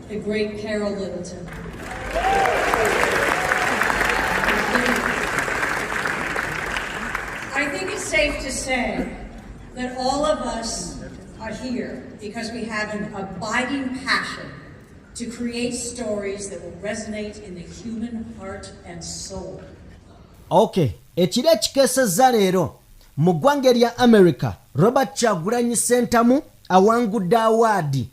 The great Carol Littleton. I think it's safe to say that all of us are here because we have an abiding passion to create stories that will resonate in the human heart and soul. Okay, ekiro ekikeesezza leero mu ggwanga erya America, Robert Kyagulanyi Sentamu awangudde award.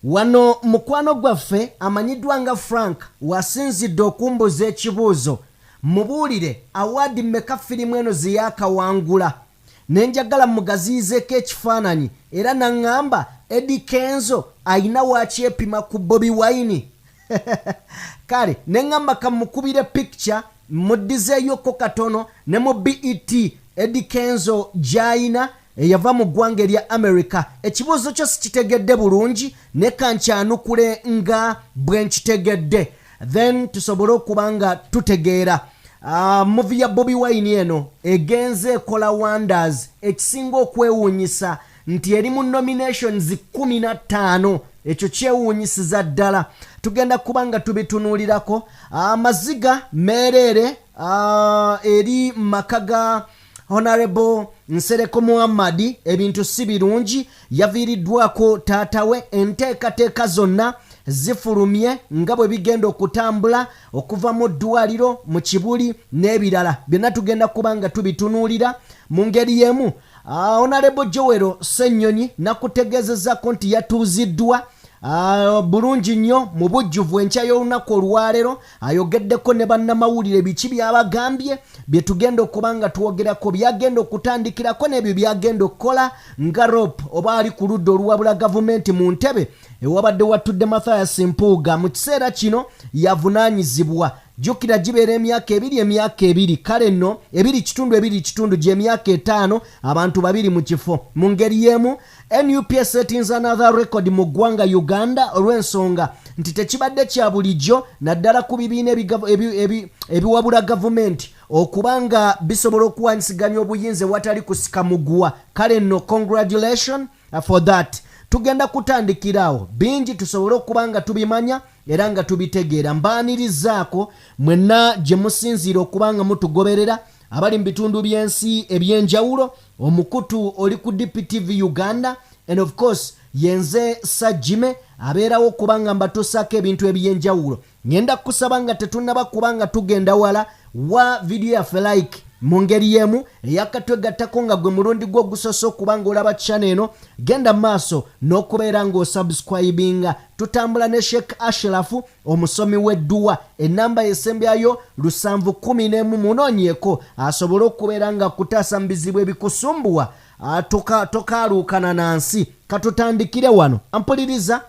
Wano mukwano gwaffe amanyiddwa nga Frank wasinzidde okumbuza ekibuuzo, mubuulire award mmeka firimu eno zeyakawangula, nenjagala mugaziyizeeko ekifaananyi, era naŋŋamba Eddy Kenzo ayina wakyepima ku Bobi Wine. Kale neŋŋamba kamukubire picture, muddizeeyoko katono ne mu BET Eddy Kenzo gy'ayina eyava mu ggwanga erya America. Ekibuuzo kyo sikitegedde bulungi, ne kankyanukule nga bwe nkitegedde, then tusobole okuba nga tutegeera. Movie ya Bobi Wine eno egenze ekola wonders. Ekisinga okwewuunyisa nti eri mu nominations 15. Ekyo kyewuunyisiza ddala. Tugenda kuba nga tubitunuulirako. Amaziga meereere eri maka ga Honorable Nsereko Muhammadi. Ebintu si birungi, yaviiriddwako taata we. Enteekateeka zonna zifulumye nga bwe bigenda okutambula okuva mu ddwaliro mu Kibuli n'ebirala byonna, tugenda kuba nga tubitunuulira. Mu ngeri y'emu, Honorable Joel Ssennyonyi nakutegeezezako nti yatuuziddwa bulungi nnyo mu bujjuvu enkya y'olunaku olwaleero. Ayogeddeko ne bannamawulire, biki byabagambye bye tugenda okuba nga twogerako, byagenda okutandikirako n'ebyo byagenda okukola nga LOP oba ali ku ludda oluwabula gavumenti mu ntebe ewabadde watudde Mathias Mpuuga. Mu kiseera kino yavunaanyizibwa. Jjukira gibeera emyaka 2, emyaka 2, kale nno 2.5, 2.5, gy'emyaka 5, abantu babiri mu kifo. Mu ngeri y'emu, NUP settings another record mu ggwanga Uganda, olw'ensonga nti tekibadde kya bulijjo naddala ku bibiina ebiwabula gavumenti okuba nga bisobola okuwanyisiganya obuyinza ewatali kusika muguwa. Kale nno congratulation for that. Tugenda kutandikiraawo bingi tusobole okuba nga tubimanya era nga tubitegeera. Mbaanirizaako mwenna gye musinziira okuba nga mutugoberera, abali mu bitundu by'ensi ebyenjawulo. Omukutu oli ku DPTV Uganda, and of course yenze Sajime abeerawo okuba nga mbatuusaako ebintu ebyenjawulo. Ngenda kusaba nga tetunnaba kuba nga tugenda wala, wa vidiyo yaffe like. Mu ngeri y'emu, eyakatwegattako nga gwe mulundi gwo ogusoose okuba nga olaba channel eno, genda mu maaso n'okubeera ng'osubscribinga. Tutambula ne Sheikh Ashirafu, omusomi w'edduwa. Enamba esembyayo 711, munoonyeeko asobole okubeera nga kutaasa mu bizibu ebikusumbuwa. Tokaaluukana nansi. Katutandikire wano. Ampuliriza,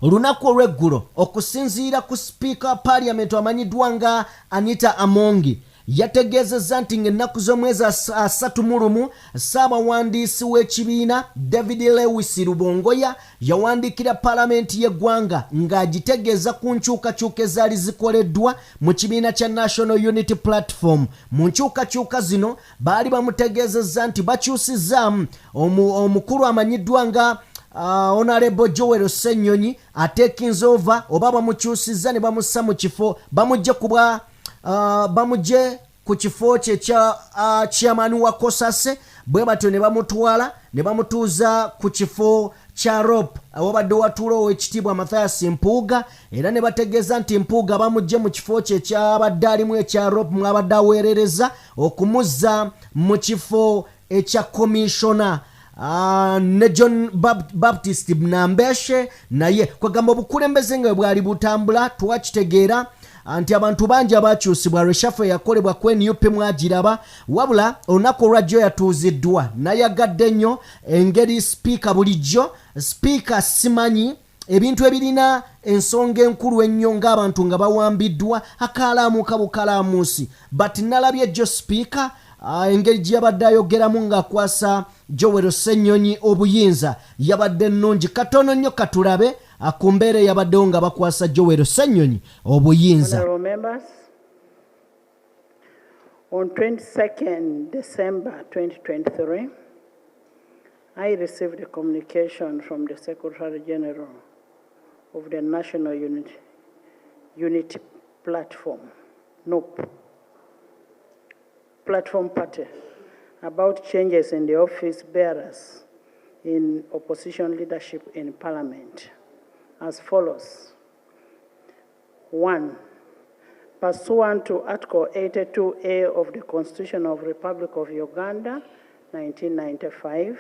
olunaku olw'eggulo, okusinziira ku sipiika wa paaliyamenti amanyiddwa nga Anita Amongi, yategeezezza nti ng'ennaku z'omwezi 31, ssaabawandiisi w'ekibiina David Lewis Rubongoya yawandiikira paalamenti y'eggwanga ng'agitegeeza ku nkyukakyuka ezaali zikoleddwa mu kibiina kya National Unity Platform. Mu nkyukakyuka zino baali bamutegeezezza nti bakyusizaamu omukulu amanyiddwa nga Honorable Joel Ssennyonyi atekinze over, oba bamukyusizza ne bamussa mu kifo, bamugje kubwa bamugje ku kifo kye kya chairman wa COSASE. Bwe batyo ne bamutwala ne bamutuuza ku kifo kya LOP awabadde watuula owekitiibwa Mathias Mpuuga, era ne bategeeza nti Mpuuga bamugje mu kifo kye ekyabadde alimu ekya LOP mwabadde aweerereza, okumuzza mu kifo ekya commissioner. Ne John Baptist Nambeshe naye kwegamba obukulembeze nga bwe bwali butambula, twakitegeera nti abantu bangi abakyusibwa. Reshuffle yakolebwa ku NUP, mwagiraba. Wabula olunaku olwajjo yatuuziddwa, nayagadde nnyo engeri sipiika, bulijjo sipiika simanyi ebintu ebirina ensonga enkulu ennyo ng'abantu nga bawambiddwa akalaamuka bukalaamuusi, but nalabye jjo sipiika engeri gye yabadde ayogeramu ng'akwasa Joel Ssennyonyi obuyinza yabadde nnungi. Katono nnyo katulabe ku mbeera eyabaddewo nga bakwasa Joel Ssennyonyi obuyinza. Honorable members, on 22nd December 2023, I received a communication from the Secretary General of the National Unity Platform, NUP, Platform Party, about changes in the office bearers in opposition leadership in Parliament as follows. 1, pursuant to Article 82A of the Constitution of Republic of Uganda, 1995,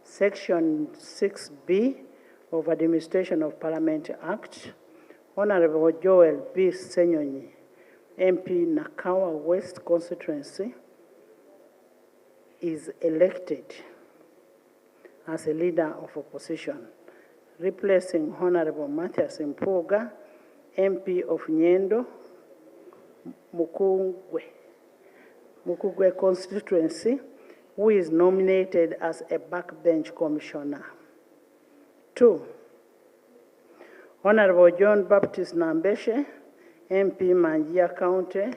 Section 6B of Administration of Parliament Act, Honorable Joel B. Ssenyonyi, MP Nakawa West Constituency, is elected as a leader of opposition, replacing Honorable Mathias Mpuuga, MP of Nyendo, Mukungwe constituency, who is nominated as a backbench commissioner. 2, Honorable John Baptist Nambeshe, MP Manjiya County,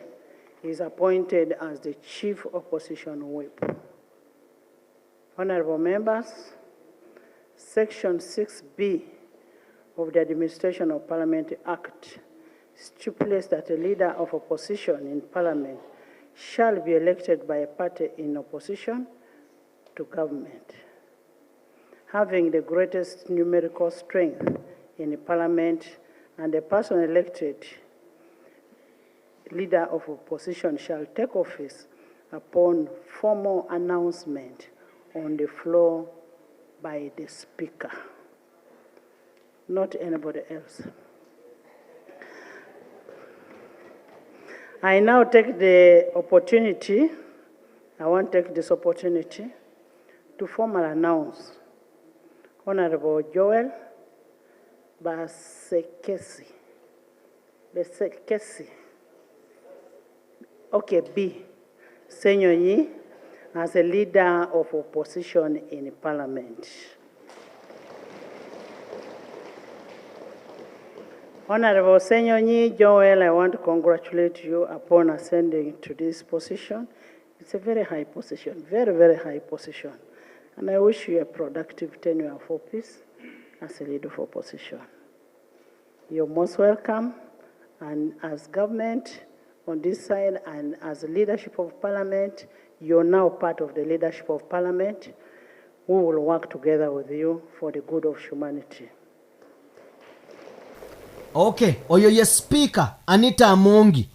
is appointed as the Chief Opposition Whip. Honorable members, Section 6B of the Administration of Parliament Act stipulates that a leader of opposition in Parliament shall be elected by a party in opposition to government, having the greatest numerical strength in the Parliament, and the person elected leader of opposition shall take office upon formal announcement on the floor by the Speaker, not anybody else. I now take the opportunity, I want to take this opportunity to formally announce Honorable Joel Basekesi, okay, B, Ssenyonyi, as a leader of opposition in Parliament. Honorable Ssenyonyi Joel, I want to congratulate you upon ascending to this position. It's a very high position, very, very high position. And I wish you a productive tenure of office as a leader of opposition. You're most welcome. And as government on this side and as leadership of Parliament, you're now part of the leadership of Parliament. We will work together with you for the good of humanity. Okay, oyo ye Sipiika Anita Amongi.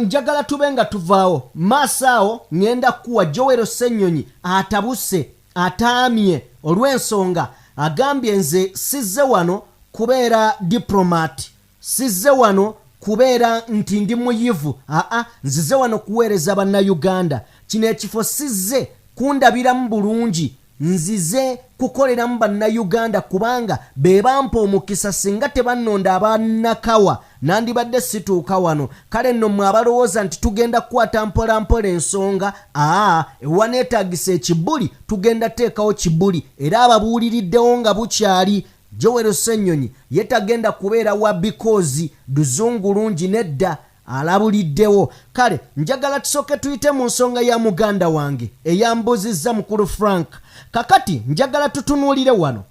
Njagala tube nga tuvaawo maaso awo, ŋŋenda kuwa Joel Ssennyonyi atabuse, ataamye olw'ensonga agambye, nze sizze wano kubeera diplomat, sizze wano kubeera nti ndi muyivu, aa, nzize wano kuweereza Bannayuganda. Kino ekifo sizze kundabiramu bulungi, nzize kukoleramu Bannayuganda, kubanga be bampa omukisa. Singa tebannonda abannakawa, nandibadde situuka wano. Kale nno mmwe abalowooza nti tugenda kukwata mpolampola ensonga, aa, ewaneetagisa ekibuli tugenda teekawo kibuli. Era ababuuliriddewo nga bukyali, Joel Ssennyonyi ye tagenda kubeera wa because luzungu lungi, nedda, alabuliddewo. Kale njagala tusooke tuyite mu nsonga ya muganda wange eyambuzizza, mukulu Frank. Kakati njagala tutunuulire wano.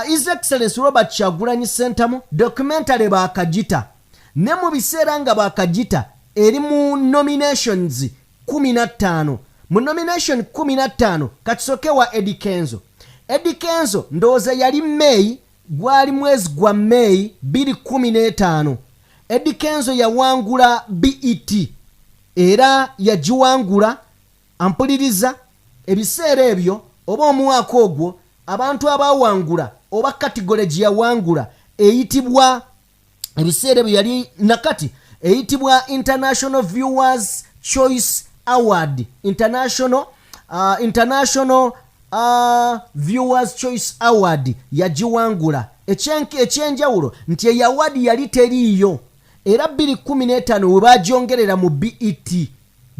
His Excellence Robert Kyagulanyi Sentamu documentary baakagita, ne mu biseera nga baakagita eri mu nominations 15. Mu nomination 15, katusooke wa Eddy Kenzo. Eddy Kenzo ndowooza yali May, gwali mwezi gwa May 2015. Eddy Kenzo yawangula BET, era yagiwangula ampuliriza ebiseera ebyo oba omwaka ogwo. Abantu abawangula oba category gye yawangula eyitibwa, ebiseera ebyo yali nakati eyitibwa International Viewers Choice Award, International Viewers Choice Award yagiwangula. Ekyenjawulo nti eyo award yali teriiyo, era 2015 we bagyongerera mu BET.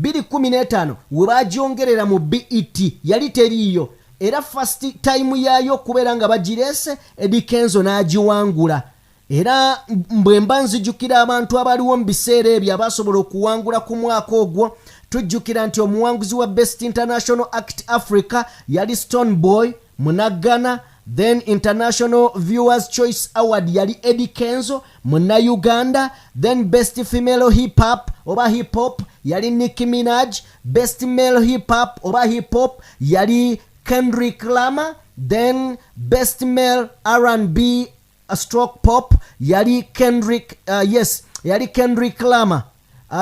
2015 we bagyongerera mu BET, yali teriiyo, era first time yaayo okubeera nga bagireese, Eddy Kenzo n'agiwangula. Era bwe mba nzijukira abantu abaliwo mu biseera ebyo abasobola okuwangula ku mwaka ogwo, tujjukira nti omuwanguzi wa Best International Act Africa yali Stonebwoy Munagana. Then International Viewers Choice Award yali Eddie Kenzo, Munnauganda. Then Best Female Hip Hop oba Hip Hop yali Nicki Minaj. Best Male Hip Hop oba Hip Hop yali Kendrick Lamar. Then Best Male R&B stroke Pop yali Kendrick, yes, yali Kendrick Lamar.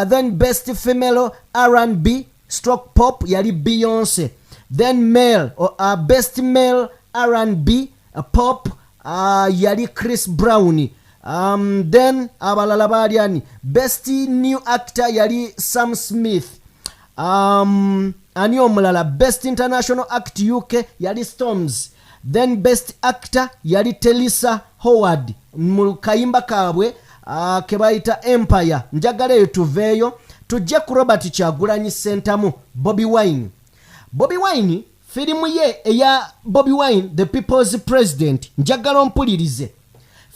Then Best Female R&B stroke Pop yali Beyonce. Then male best Male R&B Pop yali Chris Brown. Then abalala baali ani? Best New Actor yali Sam Smith. Ani omulala? Best International Act UK yali Stormzy. Then Best Actor yali Terrence Howard mu kayimba kaabwe ke bayita Empire. Njagala eyo tuveeyo, tujje ku Robert Kyagulanyi Sentamu, Bobi Wine. Bobi Wine, firimu ye eya Bobi Wine The People's President, njagala ompulirize.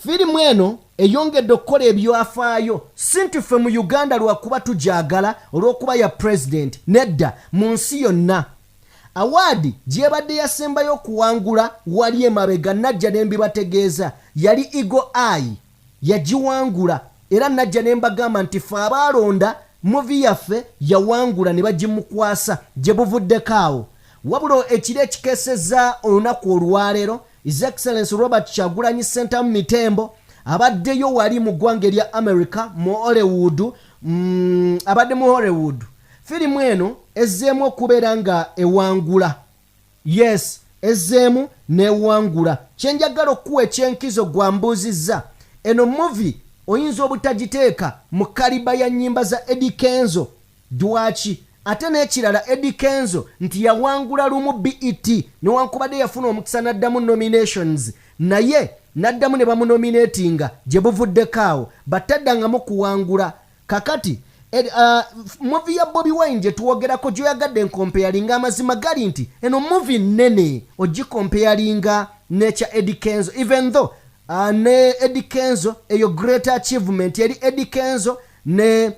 Firimu eno eyongedde okukola ebyafaayo, si nti ffe mu Uganda lwakuba tujagala olw'okuba ya president, nedda, mu nsi yonna. Award gyebadde yasembayo okuwangula wali emabega, najja ne mbibategeeza, yali Eagle Eye yagiwangula, era najja ne mbagamba nti fe abaalonda movie yaffe yawangula ne bagimukwasa gye buvuddeko awo. Wabula ekiro ekikeesezza olunaku olwaleero, His Excellence Robert Kyagulanyi Sentamu Mitembo abaddeyo wali mu ggwanga erya America mu Hollywood, abadde mu Hollywood. Firimu eno ezzeemu okubeera nga ewangula, yes, ezzeemu newangula. Kyenjagala okuwa ekyenkizo gwambuuzizza, eno movie oyinza obutagiteeka mu caliber ya nnyimba za Eddie Kenzo. Dwaki? Ate n'ekirala, Eddie Kenzo nti yawangula lumu BET, newankubadde yafuna omukisa n'addamu nominations, naye n'addamu ne bamunominatinga gye buvuddeko awo, bataddangamu kuwangula. Kakati movie ya Bobi Wine gye tuwogerako gyoyagadde ncomparinga, amazima gali nti eno movie nene ogicomparinga nekya Eddie Kenzo, even though ne Eddie Kenzo eyo great achievement eri Eddie Kenzo ne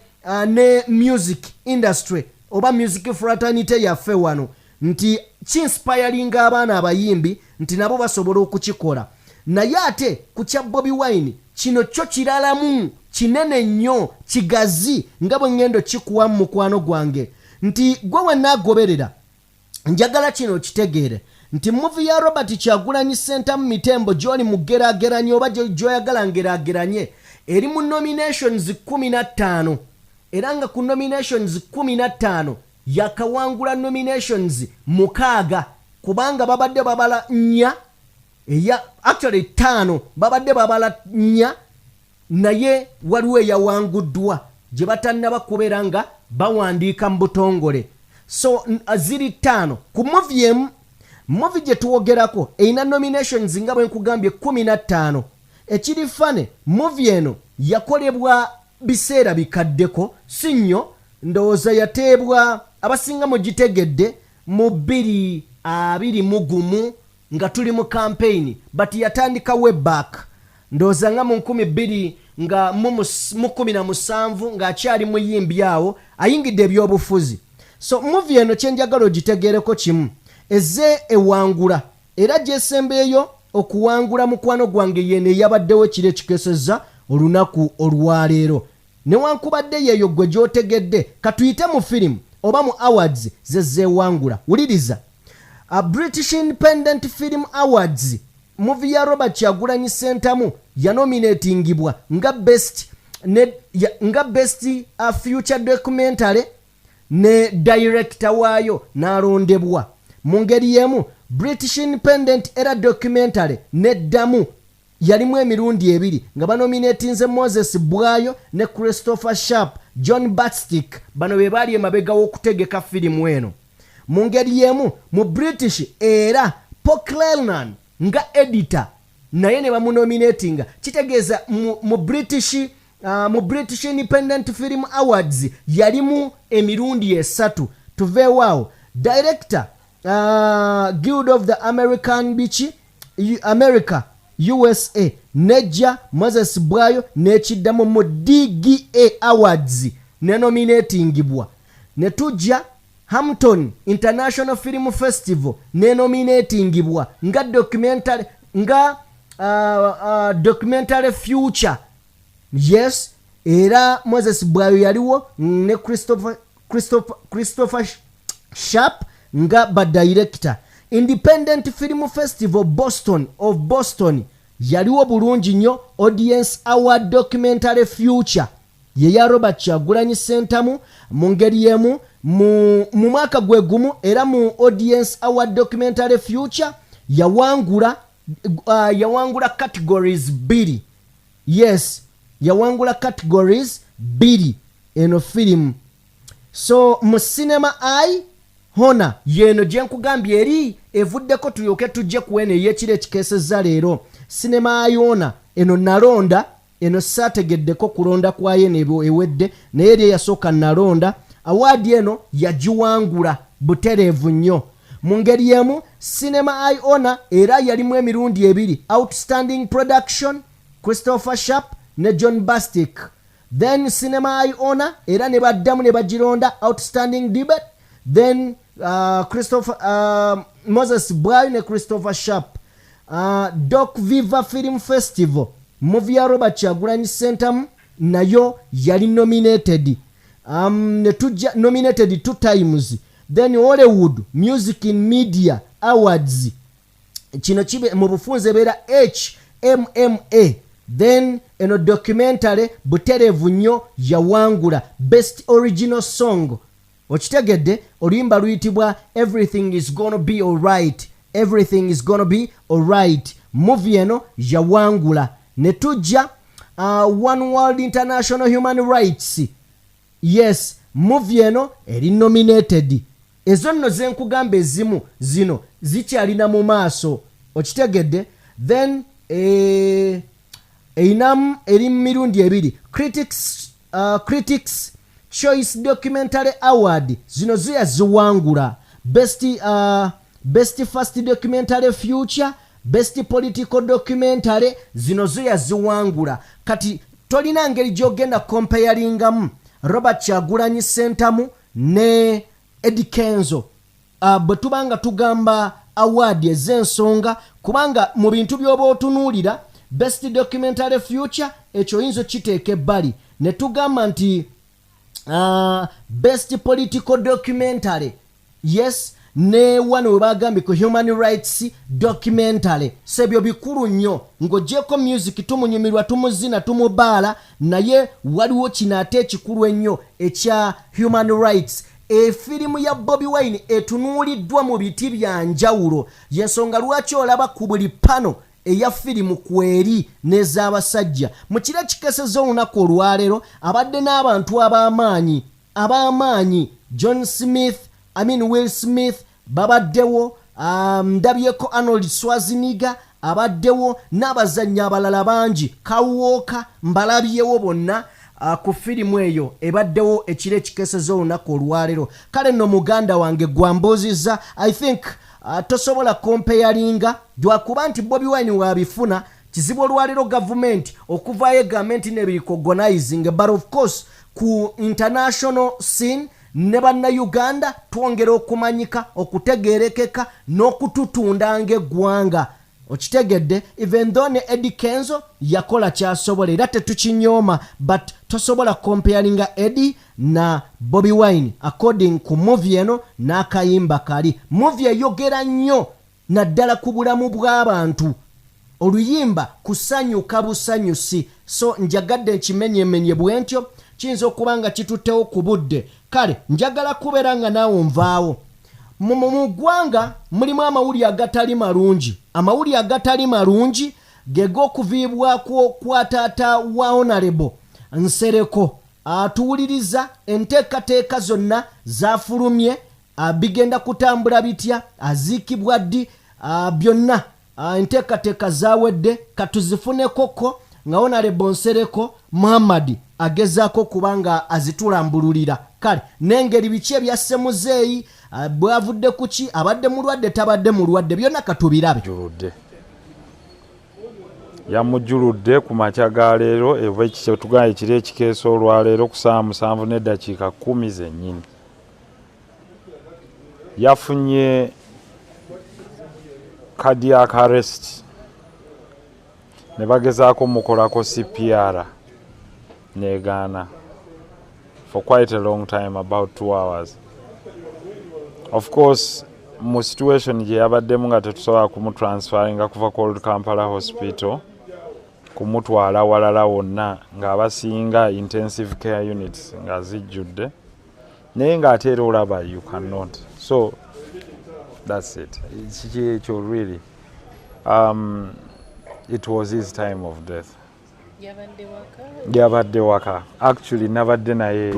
music industry oba music fraternity yaffe wano, nti kinspiringa abaana abayimbi nti nabo basobola okukikola. Naye ate ku kya Bobi Wine kino kyo kiralamu, kinene nnyo, kigazi, nga bwe ŋŋendo kikuwa mu mukwano gwange nti gwe wenaagoberera. Njagala kino okitegeere nti movie ya Robert Kyagulanyi Sentamu Mitembo gy'oli mugeraageranye oba gy'oyagala ngeraageranye eri mu nominations 15, era nga ku nominations 15 yakawangula nominations 6, kubanga babadde babala nnya eya, actually ttaano, babadde babala nnya, naye waliwo eyawanguddwa gye batannaba kubeera nga bawandiika mu butongole. So ziri ttaano ku movie emu. Movie gye tuwogerako erina nominations nga bwe nkugambye 15. Ekiri funny, movie eno yakolebwa biseera bikaddeko, si nnyo, ndowooza yateebwa, abasinga mugitegedde, mu 2021 nga tuli mu campaign, but yatandika way back, ndowooza nga mu 2000 nga mu 17 ng'akyali muyimbi awo ayingidde ebyobufuzi. So movie eno kyenjagala ogitegeereko kimu, ezze ewangula era gyesembeeyo okuwangula mukwano gwange yene eyabaddewo ekiro ekikesezza olunaku olwaleero. Newankubadde yeeyo gwe gy'otegedde, katuyite mu firimu oba mu awards zezeewangula. Wuliriza, a British Independent Film Awards, movie ya Robert Kyagulanyi Sentamu yanominatingibwa nga best, ne, ya, nga best feature documentary, ne director waayo n'alondebwa. Mu ngeri y'emu, British Independent era documentary neddamu yalimu emirundi ebiri nga banominatinze Moses Bwayo ne Christopher Sharp, John Batstick, bano be baali emabega w'okutegeka firimu eno. Mu ngeri y'emu, mu British era Paul Cleland nga editor naye ne bamunominatinga. Kitegeeza mu British Independent Film Awards yalimu emirundi esatu. Tuveewo awo, Director Guild of the American Beach America USA nejja Moses Bwayo n'ekiddamu mu DGA Awards nenominatingibwa. Ne tujja Hampton International Film Festival nenominatingibwa nga documentary. Nga documentary feature, yes, era Moses Bwayo yaliwo ne Christopher Sharp nga badirector. Independent Film Festival Boston, of Boston, yaliwo bulungi nnyo. Audience Award documentary feature yeya Robert Kyagulanyi Sentamu. Mu ngeri yemu, mu mwaka gwe gumu era mu Audience Award documentary feature yawangula categories bbiri. Yes, yawangula categories bbiri eno firimu. So mu Cinema Eye Honor, yeno gye nkugambye eri evuddeko, tulyoke tujje ku eno ey'ekiro ekikeesezza leero. Cinema Eye Honor eno nalonda eno, saategeddeko kulonda kwayo eno ewedde, naye eri eyasooka nalonda. Award eno yagiwangula butereevu nnyo. Mu ngeri emu, Cinema Eye Honor era yalimu emirundi ebiri: outstanding production, Christopher Sharp ne John Bastic. Then Cinema Eye Honor era ne baddamu ne bagironda outstanding debut, then Christopher, Moses Bwayo ne Christopher Sharp. Doc Viva Film Festival, movie ya Robert Kyagulanyi Sentamu nayo yali nominated, ne tujja nominated two times. Then Hollywood Music in Media Awards, kino kibe mu bufunze ebeera HMMA. Then eno documentary butereevu nnyo yawangula best original song. Okitegedde? Oluyimba luyitibwa "Everything Is Gonna Be Alright", "Everything Is Gonna Be Alright". Movie eno yawangula. Ne tujja One World International Human Rights, yes, movie eno eri nominated. Ezo nno zenkugamba, ezimu zino zikyalina mu maaso. Okitegedde? Then erinamu, eri mu mirundi ebiri Critics Choice Documentary Award, zino zo yaziwangula: best first documentary feature, best political documentary, zino zo yaziwangula. Kati tolina ngeri gyogenda comparingamu Robert Kyagulanyi Sentamu ne Eddie Kenzo bwe tuba nga tugamba award ez'ensonga, kubanga mu bintu by'oba otunuulira, best documentary feature ekyo oyinza okiteeka ebbali, ne tugamba nti best political documentary, yes, ne wano we bagambye ku human rights documentary. So ebyo bikulu nnyo. Ng'ogyeko music, tumunyumirwa, tumuzina, tumubaala, naye waliwo kino ate ekikulu ennyo ekya human rights. Efirimu ya Bobi Wine etunuuliddwa mu biti bya njawulo, yensonga lwaki olaba ku buli pano eya firimu kweri n'ez'abasajja. Mu kiro ekikeseza olunaku olwaleero abadde n'abantu ab'amaanyi, John Smith, I mean Will Smith babaddewo, ndabyeko Arnold Schwarzenegger abaddewo n'abazannyi abalala bangi, Kawooka mbalabyewo bonna ku firimu eyo ebaddewo ekiro ekikeseza olunaku olwaleero. Kale nno muganda wange gwambuuzizza, I think tosobola comparinga lwakuba nti Bobi Wine wabifuna kizibu olwaleero gavumenti okuvaayo egambe nti nebirecognizing, but of course ku international scene ne Bannayuganda twongera okumanyika, okutegerekeka n'okututunda ng'eggwanga. Okitegedde? Even though ne Eddie Kenzo yakola kyasobola era tetukinyooma, but tosobola comparinga Eddie na Bobi Wine according ku movie eno n'akayimba kali. Movie eyogera nnyo naddala ku bulamu bw'abantu, oluyimba kusanyuka busanyusi. So njagadde nkimenyemenye bwe ntyo, kiyinza okuba nga kituttewo ku budde. Kale njagala kubeera nga naawe nvaawo. Mu ggwanga mulimu amawulire agatali malungi. Amawulire agatali malungi ge g'okuviibwako kwa taata wa Honorable Nsereko. Atuwuliriza, enteekateeka zonna zafulumye, bigenda kutambula bitya, aziikibwa ddi, byonna enteekateeka zawedde. Katuzifunekoko nga Honorable Nsereko Muhammad agezaako okuba nga azitulambululira. Kale n'engeri biki ebyasse muzeeyi, bwavudde ku ki, abadde mulwadde, tabadde mulwadde, byonna katubirabe. Juludde, yamujjuludde ku makya ga leero eva kyetugamba ekiro ekikeesa olwaleero ku ssaawa 7:10 zennyini. Yafunye cardiac arrest. Ne bagezaako mukolako CPR negaana for quite a long time, about 2 hours. Of course, mu situation gye yabaddemu nga tetusobola kumutransferinga kuva ku Old Kampala Hospital kumutwala walala wonna, ng'abasinga intensive care units nga zijjudde, naye ng'ate era olaba you cannot. So that's it. Kiki ekyo really, it was his time of death. Yabadde waka? Yabadde waka. Actually, nabadde naye.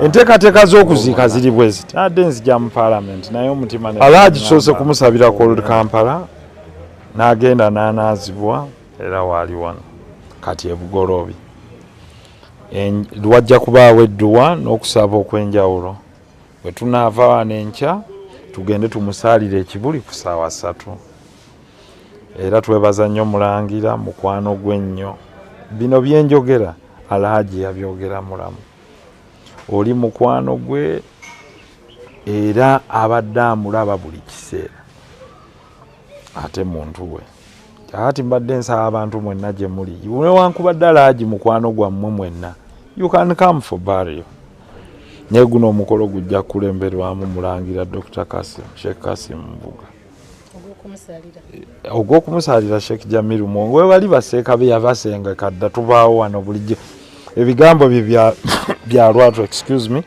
Enteekateeka z'okuziika ziri bwe ziti. Adde nzija mu parliament, naye omutima Alhaji tusoose kumusabira ku Old Kampala, n'agenda n'anaazibwa, era waali wano kati ebugoloobi. Wajja kubaawo edduwa n'okusaba okw'enjawulo. Bwe tunaava wano enkya, tugende tumusaalire ekibuli ku ssaawa 3. Era twebaza nnyo Mulangira, mukwano gwe nnyo. Bino byenjogera, Alhaji yabyogera mulamu, oli mukwano gwe, era abadde amulaba buli kiseera, ate muntu we. Kakati mbadde nsaba abantu mwenna gye muli, newankubadde Alhaji mukwano gwammwe mwenna, you can come for burial, naye guno omukolo gujja kukulemberwamu Mulangira Dr. Kasim, Sheikh Kasim Nbuga. Ogw'okumusalira? Ogw'okumusalira, Sheikh Jamiru Mwongo. We bali baseeka be yabasenga kadda, tubaawo wano bulijjo, ebigambo bye bya lwatu, excuse me,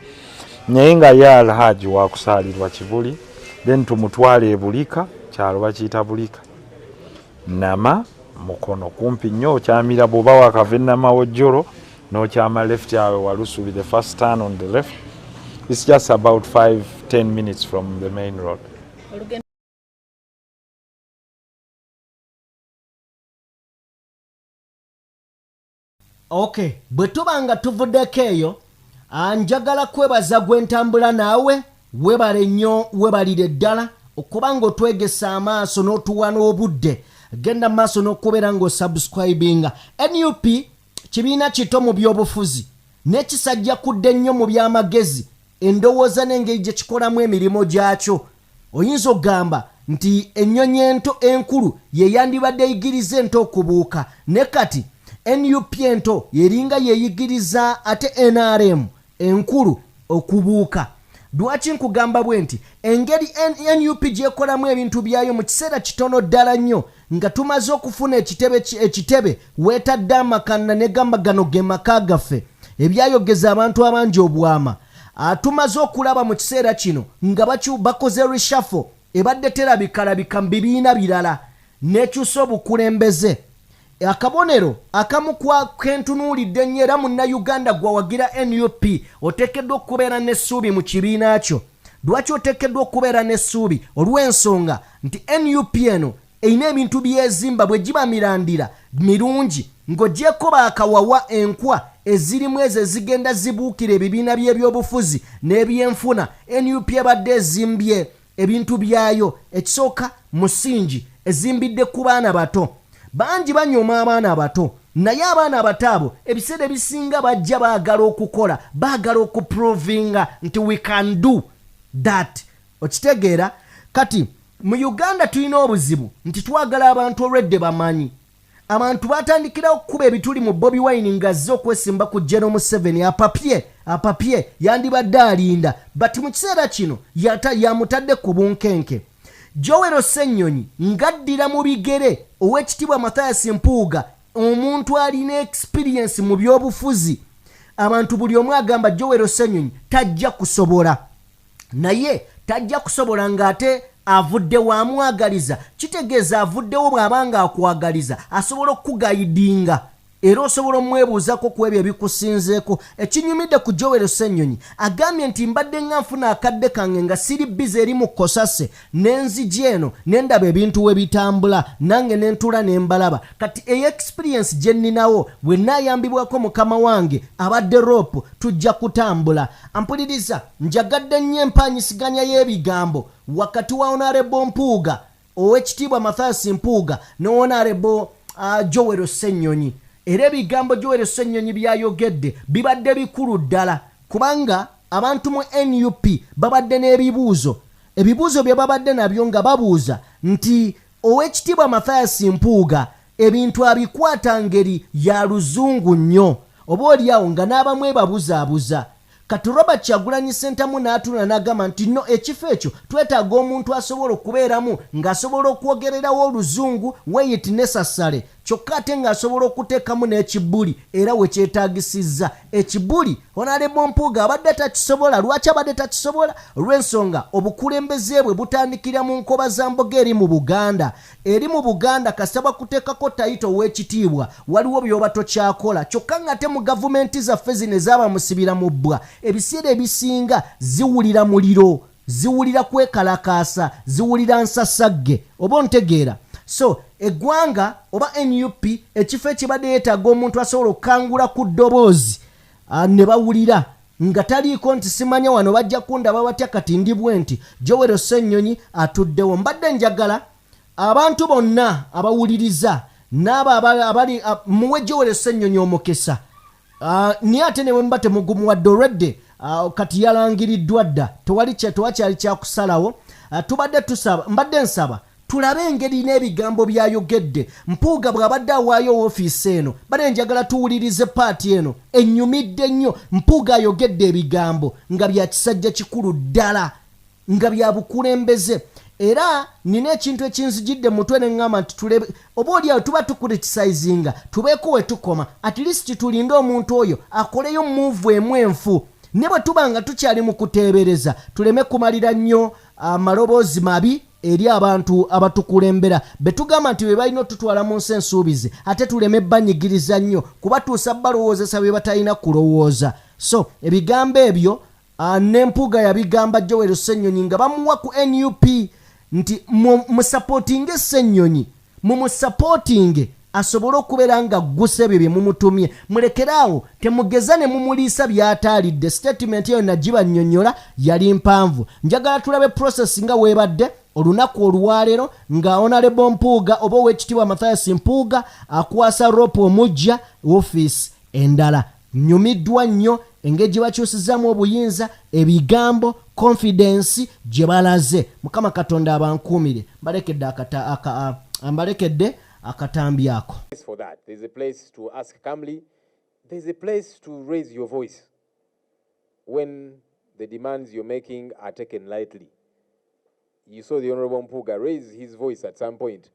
naye nga ye Alhaji wakusaalirwa Kibuli, then tumutwale e Bulika, kyalo bakiyita Bulika, Nama Mukono, kumpi nnyo. Okyamira bw'oba wakava enamawojjolo n'okyama left awe Walusubi, the first turn on the left. It's just about 5 10 minutes from the main road. Olugendo. Ok, bwe tuba nga tuvuddeko eyo, njagala kwebaza gwe ntambula naawe. Webale nnyo, webalire ddala okuba nga otwegesa amaaso n'otuwa n'obudde. Genda maaso n'okubeera ng'osubscribinga. NUP kibiina kito mu byobufuzi, n'ekisajja kudde nnyo mu by'amagezi, endowooza n'engeri gye kikolamu emirimu gyakyo. Oyinza okugamba nti ennyonyi ento enkulu ye yandibadde eyigiriza ento okubuuka, ne kati NUP ento yeringa yeyigiriza ate NRM enkulu okubuuka. Lwaki nkugamba bwe nti? Engeri NUP gyekolamu ebintu byayo mu kiseera kitono ddala nnyo nga tumaze okufuna ekitebe, ekitebe weetadde amakanna negamba gano ge maka gaffe, ebyayogeza abantu abangi obwama. Tumaze okulaba mu kiseera kino nga bakoze reshuffle ebadde terabikalabika mu bibiina birala, nekyusa obukulembeze. Akabonero akamu kentunuulidde ennyo, era munnayuganda gwawagira NUP oteekeddwa okubeera n'essuubi mu kibiina kyo. Lwaki oteekeddwa okubeera n'essuubi? Olw'ensonga nti NUP eno erina ebintu byezimba bwe giba mirandira mirungi, ng'ogyeko baakawawa enkwa ezirimu ezo ezigenda zibuukira ebibiina by'ebyobufuzi n'ebyenfuna. NUP ebadde ezimbye ebintu byayo. Ekisooka, musingi ezimbidde ku baana bato. Bangi banyooma abaana abato, naye abaana abato abo ebiseera ebisinga bajja baagala okukola, baagala okuprovinga nti we can do that. Okitegeera? Kati mu Uganda tulina obuzibu nti twagala abantu olwedde bamanyi. Abantu batandikirawo okukuba ebituli mu Bobi Wine ng'azze okwesimba ku General Museveni. Apapye apapye, yandibadde alinda, but mu kiseera kino yamutadde ku bunkenke. Joel Ssennyonyi ng'addira mu bigere ow'ekitiibwa Mathias Mpuuga, omuntu alina experience mu byobufuzi. Abantu buli omu agamba Joel Ssennyonyi tajja kusobola, naye tajja kusobola ng'ate avudde wamwagaliza. Kitegeeza avuddewo bw'aba nga akwagaliza, asobola okuguidinga era osobola omwebuuzako ku ebyo ebikusinzeeko. Ekinyumidde ku Joel Ssennyonyi, agambye nti mbadde nga nfuna akadde kange nga siri busy eri mu kosase, nenzija eno nendaba ebintu we bitambula, nange nentula nembalaba. Kati eyo experience gye nninawo, bwe naayambibwako mukama wange abadde rope, tujja kutambula. Ampuliriza, njagadde nnyo empanyisiganya y'ebigambo wakati wa Honorable Mpuuga, owekitiibwa Mathias Mpuuga, ne Honorable Joel Ssennyonyi. Era ebigambo Joel Ssennyonyi byayogedde bibadde bikulu ddala, kubanga abantu mu NUP babadde n'ebibuuzo. Ebibuuzo bye babadde nabyo nga babuuza nti owekitiibwa Mathias Mpuuga Ebintu abikwata ngeri ya luzungu nnyo, oba oliawo nga n'abamu ebabuzaabuza. Kati Robert Kyagulanyi Ssentamu n'atula n'agamba nti no, ekifo ekyo twetaaga omuntu asobola okubeeramu ng'asobola okwogererawo oluzungu weyit necessary, kyokka ate ng'asobola okuteekamu n'ekibuli era we kyetaagisizza. Ekibuli Honorable Mpuuga abadde takisobola. Lwaki abadde takisobola? Olw'ensonga obukulembeze bwe butandikira mu nkoba za mboga eri mu Buganda. Eri mu Buganda kasita bakuteekako title ow'ekitiibwa, waliwo by'oba tokyakola. Kyokka ng'ate mu gavumenti zaffe zino ezaabamusibira mu bbwa, ebiseera ebisinga ziwulira muliro, ziwulira kwekalakaasa, ziwulira nsasagge, oba ontegeera. So eggwanga oba NUP ekifo ekibadde yeetaaga omuntu asobola okukangula ku ddoboozi ne bawulira nga taliiko nti simanya wano bajja kundaba batya, kati ndi bwe nti. Joel Ssennyonyi atuddewo. Mbadde njagala abantu bonna abawuliriza n'abo abali muwe Joel Ssennyonyi omukisa. Naye ate ne bwe muba temugumuwadde olwedde, kati yalangiriddwa dda, tewakyali kyakusalawo. Tubadde tusaba, mbadde nsaba tulabe engeri n'ebigambo by'ayogedde Mpuuga bw'abadde awaayo woofiisi eno. Badde njagala tuwulirize part eno, ennyumidde nnyo. Mpuuga ayogedde ebigambo nga bya kisajja kikulu ddala, nga bya bukulembeze. Era nina ekintu ekinzijidde mutwe ne ŋŋamba nti tulebe oba oliawo tuba tucriticizinga, tubeeko we tukoma, at least tulinde omuntu oyo akoleyo move emu enfu, ne bwe tuba nga tukyali mu kuteebereza, tuleme kumalira nnyo amaloboozi mabi eri abantu abatukulembera be tugamba nti be balina otutwala mu nsi ensuubize, ate tuleme banyigiriza nnyo kubatuusa balowoozesa bye batalina kulowooza. So ebigambo ebyo ne Mpuuga yabigamba Joel Ssennyonyi nga bamuwa ku NUP nti musupportinge Ssennyonyi, mumusupportinge asobole okubeera nga ggusa ebyo bye mumutumye. Mulekeraawo, temugeza ne mumuliisa by'ataalidde. Statement eyo nagibannyonnyola, yali mpanvu. Njagala tulabe process nga weebadde olunaku olwaleero nga Honorable Mpuuga oba Owekitiibwa Mathias Mpuuga akwasa rope omujja ofiisi endala. Nyumiddwa nnyo engeri gye bakyusizaamu obuyinza, ebigambo, confidence gye balaze. Mukama Katonda abankuumire. Mbalekedde akatambi ako. For that, there's a place to ask calmly. There's a place to raise your voice when the demands you're making are taken lightly. You saw the Honorable Mpuuga raise his voice at some point.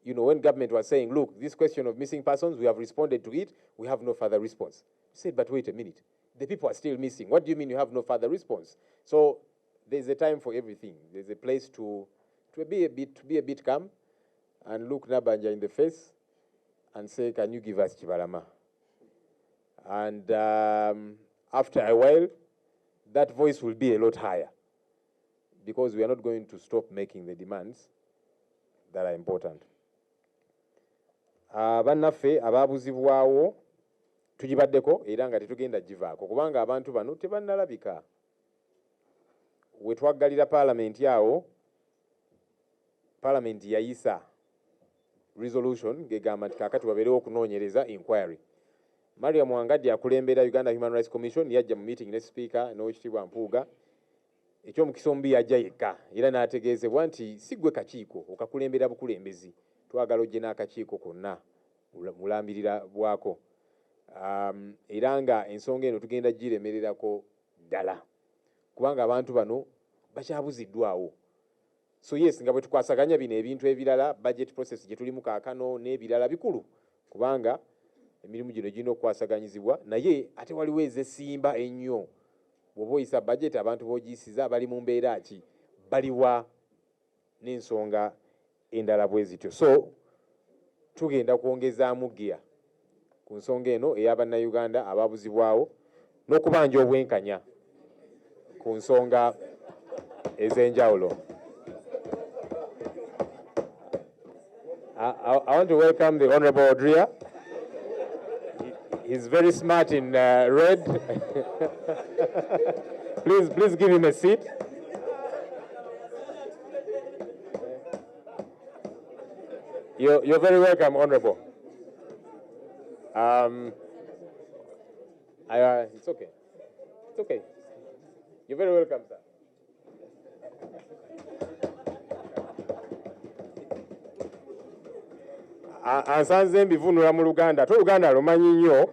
When government was saying, "Look, this question of missing persons, we have responded to it, we have no further response." He said, "But wait a minute, the people are still missing. What do you mean you have no further response?" So there's a time for everything. There's a place to be a bit calm and look Nabanja in the face and say, "Can you give us Kibalama?" And after a while, that voice will be a lot higher because we are not going to stop making the demands that are important. Bannaffe abaabuzibwawo tugibaddeko era nga tetugenda givaako kubanga abantu bano tebannalabika. We twaggalira paalamenti awo, paalamenti yayisa resolution ng'egamba nti kaakati wabeerewo okunoonyereza, inquiry. Mariam Wangaddi akulembera Uganda Human Rights Commission yajja mu meeting ne Speaker n'Owekitiibwa Mpuuga. Ekyomukisa omubi yajja yekka era n'ategeezebwa nti si ggwe kakiiko okakulembera bukulembezi, twagala ojje n'akakiiko konna mulambirira bwako. Era nga ensonga eno tugenda giremererako ddala kubanga abantu bano bakyabuziddwawo. So yes, nga bwe tukwasaganya bino ebintu ebirala, budget process gye tulimu kaakano n'ebirala bikulu kubanga emirimu gino girina okukwasaganyizibwa, naye ate waliwo ezesimba ennyo. Bw'oba oyisa budget, abantu b'ogiyisiza bali mu mbeera ki, baliwa, n'ensonga endala bwe zityo. So tugenda kwongezaamu gear ku nsonga eno ey'abannayuganda ababuzibwawo n'okubanja obwenkanya ku nsonga ez'enjawulo. I want to welcome the Honorable Odria. He's very smart in red. Please, please give him a seat. You're very welcome, Honorable. It's okay. It's okay. You're very welcome, sir. Ansanze mbivunula mu Luganda, ate Oluganda lumanyi nnyo.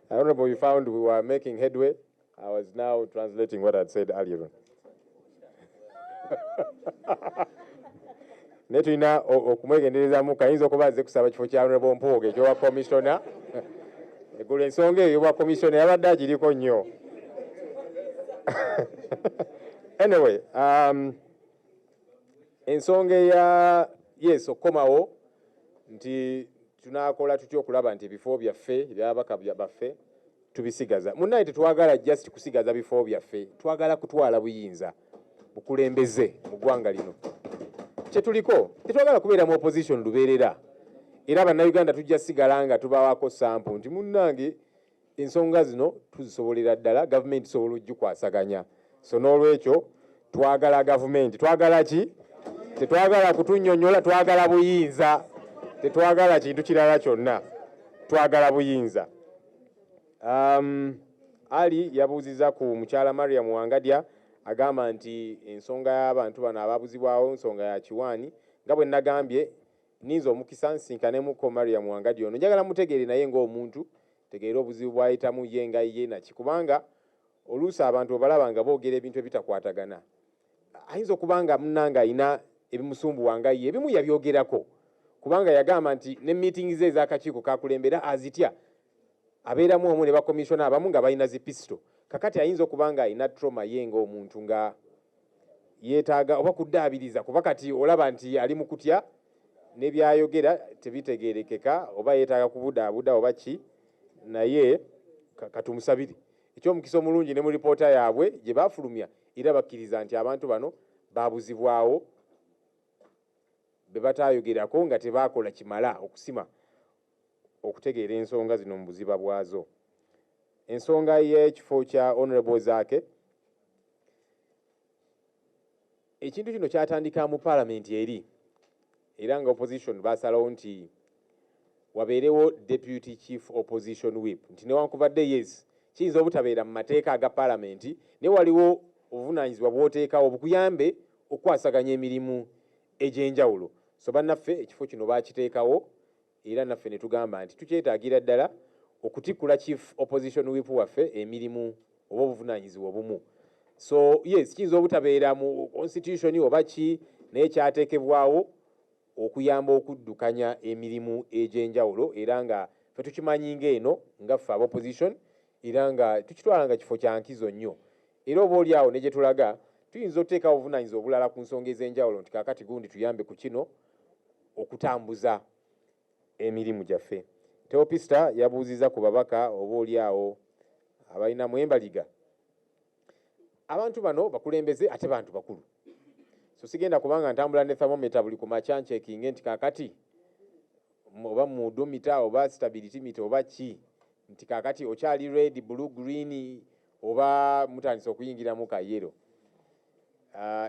Honorable, you found we were making headway. I was now translating what I'd said earlier on. Naye tulina okumwegenderezamu, kayinza okuba azze kusaba kifo kya Honorable Mpuuga eky'obwa commissioner. Eggulo ensonga eyo y'obwa commissioner yabadde agiriko nnyo. Anyway, ensonga eya yes okukomawo nti tunaakola tutya okulaba nti ebifo byaffe eby'ababaka baffe tubisigaza. Munnaye tetwagala just kusigaza bifo byaffe, twagala kutwala buyinza bukulembeze mu ggwanga lino. Kye tuliko tetwagala kubeera mu opposition lubeerera, era Bannayuganda tujja sigala nga tubawaako sample nti munnange ensonga zino tuzisobolera ddala, gavumenti tusobola ogikwasaganya. So n'olwekyo twagala gavumenti, twagala ki? Tetwagala kutunnyonnyola, twagala buyinza, tetwagala kintu kirala kyonna, twagala buyinza. Ali yabuuzizza ku mukyala Mariam Wangadya, agamba nti ensonga y'abantu bano ababuzibwawo nsonga ya kiwaani. Nga bwe nagambye, nninze omukisa nsinkanemuko Mariam Wangadya ono, njagala mutegeere naye ng'omuntu, tegeere obuzibu bw'ayitamu ye nga ye naki, kubanga oluusi abantu obalaba nga boogera ebintu ebitakwatagana. Ayinza okuba nga munnange alina ebimusumbuwa nga ye, ebimu yabyogerako, kubanga yagamba nti ne meeting ze ez'akakiiko kakulembera azitya, abeeramu omu ne bakomishona abamu nga balina zi pisito. Kakati ayinza okuba nga alina trauma ye ng'omuntu nga yeetaaga oba kuddaabiriza, kuba kati olaba nti ali mu kutya n'ebyayogera tebitegeerekeka, oba yeetaaga kubudaabuda oba ki, naye katumusabire. Eky'omukisa omulungi ne mu lipoota yaabwe gye baafulumya era bakkiriza nti abantu bano baabuzibwawo be bataayogerako nga tebaakola kimala okusima okutegeera ensonga zino mu buziba bwazo. Ensonga y'ekifo kya Honorable Zaake, ekintu kino kyatandika mu paalamenti eri, era nga opposition baasalawo nti wabeerewo deputy chief opposition whip, nti newankubadde yes kiyinza obutabeera mu mateeka aga paalamenti, naye waliwo obuvunaanyizibwa bw'oteekawo bukuyambe okukwasaganya emirimu egy'enjawulo. So bannaffe ekifo kino baakiteekawo, era naffe ne tugamba nti tukyetaagira ddala okutikkula chief opposition whip waffe emirimu oba obuvunaanyizibwa obumu. So yes kiyinza obutabeera mu constitution oba ki, naye kyateekebwawo okuyamba okuddukanya emirimu egy'enjawulo, era nga ffe tukimanyi ng'eno nga ffe aba opposition, era nga tukitwala nga kifo kya nkizo nnyo. Era oba oli awo ne gye tulaga tuyinza okuteekawo obuvunaanyizibwa obulala ku nsonga ez'enjawulo nti kaakati gundi tuyambe ku kino okutambuza emirimu gyaffe. Teopista yabuuzizza ku babaka oba oli awo abalinamu embaliga. Abantu bano bakulembeze ate bantu bakulu, so sigenda kubanga ntambula ne thermometer buli ku makya ncekinge nti kaakati oba mudomita oba stability meter oba ki, nti kaakati okyali red, blue, green oba mutandise okuyingiramu kayero.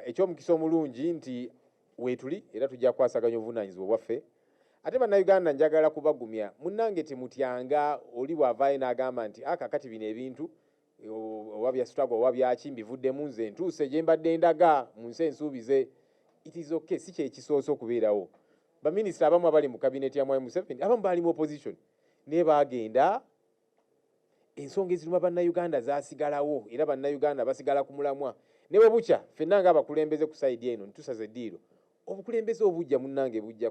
Eky'omukisa omulungi nti weetuli era tujja kukwasaganya obuvunaanyizibwa bwaffe. Ate Bannayuganda njagala kubagumya, munnange temutyanga oli bw'avaayo n'agamba nti kaakati bino ebintu oba bya struggle oba byaki mbivuddemu, nze ntuuse gye mbadde ndaga mu nsi ensuubize. It is okay, si kye kisoose okubeerawo. Baminisita abamu abali mu kabineti ya Mwami Museveni abamu baali mu opposition, naye baagenda, ensonga eziruma Bannayuganda zaasigalawo, era Bannayuganda basigala ku mulamwa. Ne bwe bukya ffenna ng'abakulembeze ku sayidi eno ntusaze eddiiro, obukulembeze obujja munnange bujja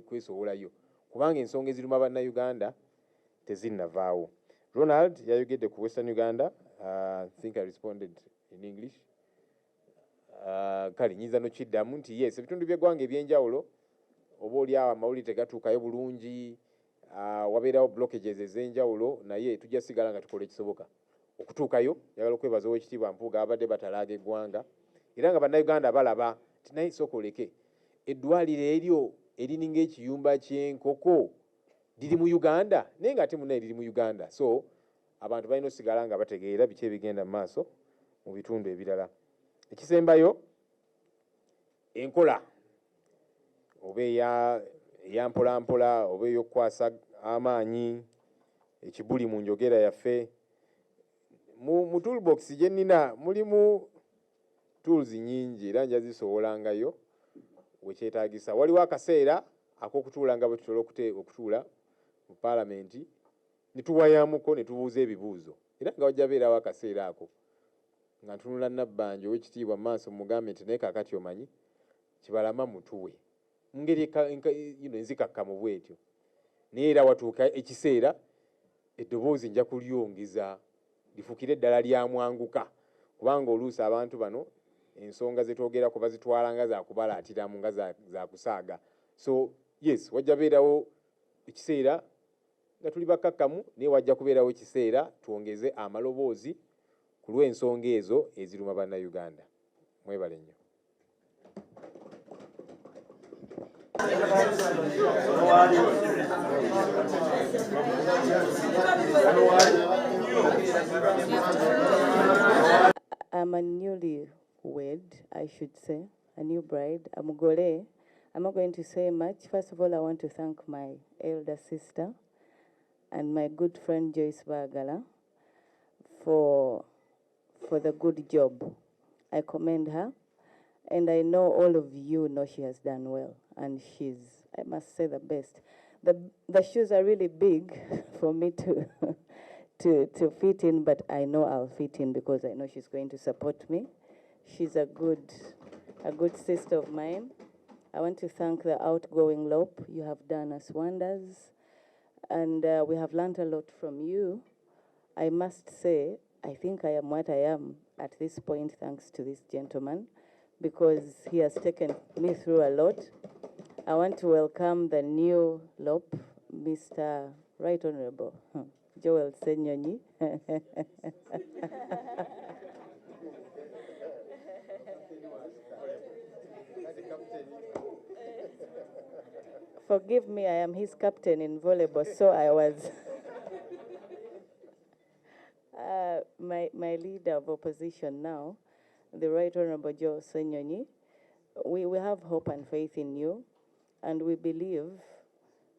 kwesowolayo, kubanga ensonga eziruma Bannayuganda tezinnavaawo. Ronald yayogedde ku Western Uganda. I think I responded in English. Kale nyinza nokiddamu nti yes, ebitundu by'eggwanga ebyenjawulo oba oli awo amawulire tegatuukayo bulungi, wabeerawo blockages ez'enjawulo, naye tujja sigala nga tukola ekisoboka okutuukayo. Njagala okwebaza Oweekitiibwa Mpuuga, abadde batalaaga eggwanga era nga Bannayuganda balaba nti naye sooka oleke eddwaliro eryo erininga ekiyumba ky'enkoko liri mu Uganda, naye ng'ate munnaye liri mu Uganda. So abantu balina osigala nga bategeera biki ebigenda mu maaso mu bitundu ebirala. Ekisembayo, enkola oba eya mpolampola oba ey'okukwasa amaanyi ekibuli mu njogera yaffe, mu toolbox gye nnina mulimu tools nnyingi era nja zisowolangayo we kyetaagisa. Waliwo akaseera ak'okutuula nga bwe tutera okutuula mu paalamenti ne tuwayamuko ne tubuuza ebibuuzo, era nga wajja beerawo akaseera ako nga ntunula Nabbanja ow'ekitiibwa mu maaso mugambe nti naye kaakati omanyi Kibalama mutuwe mu ngeri enzikakkamu bw'etyo, naye era watuuka ekiseera eddoboozi nja kulyongeza lifuukire ddala lya mwanguka, kubanga oluusi abantu bano ensonga ze twogerako bazitwala nga za kubalaatiramu nga za kusaaga. So yes, wajja beerawo ekiseera nga tuli bakkakkamu, naye wajja kubeerawo ekiseera twongeze amaloboozi ku lw'ensonga ezo eziruma Bannayuganda. Mwebale nnyo. I'm a newlywed, I should say, a new bride, a mugole. I'm not going to say much. First of all, I want to thank my elder sister and my good friend Joyce Bagala for the good job. I commend her, and I know all of you know she has done well, and she's, I must say, the best. The shoes are really big for me to fit in, but I know I'll fit in because I know she's going to support me. She's a good sister of mine. I want to thank the outgoing LOP. You have done us wonders, and we have learned a lot from you. I must say, I think I am what I am at this point thanks to this gentleman, because he has taken me through a lot. I want to welcome the new LOP, Mr. Right Honorable Joel Ssenyonyi. Forgive me, I am his captain in volleyball, so I was my leader of opposition now, the Right Honorable Joel Ssenyonyi. We have hope and faith in you, and we believe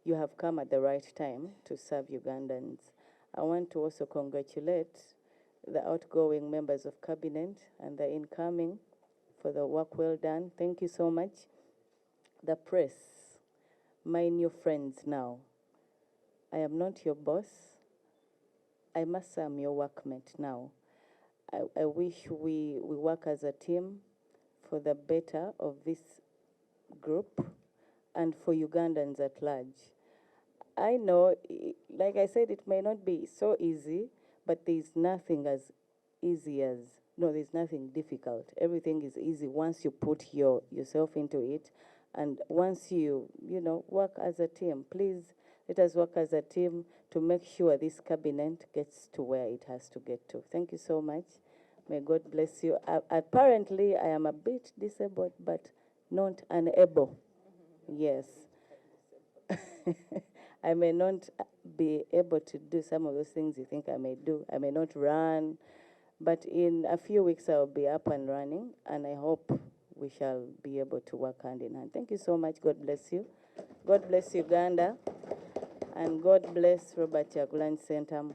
you have come at the right time to serve Ugandans. I want to also congratulate the outgoing members of cabinet and the incoming for the work well done. Thank you so much. The press, my new friends now. I am not your boss. I must say I'm your workmate now. I wish we work as a team for the better of this group and for Ugandans at large. I know, like I said, it may not be so easy, but there's nothing as easy as, no, there's nothing difficult. Everything is easy once you put yourself into it, and once you work as a team. Please, let us work as a team to make sure this cabinet gets to where it has to get to. Thank you so much. May God bless you. Apparently, I am a bit disabled, but not unable. Yes. I may not be able to do some of those things you think I may do. I may not run, but in a few weeks I will be up and running, and I hope we shall be able to work hand in hand. Thank you so much. God bless you. God bless Uganda, and God bless Robert Kyagulanyi Ssentamu.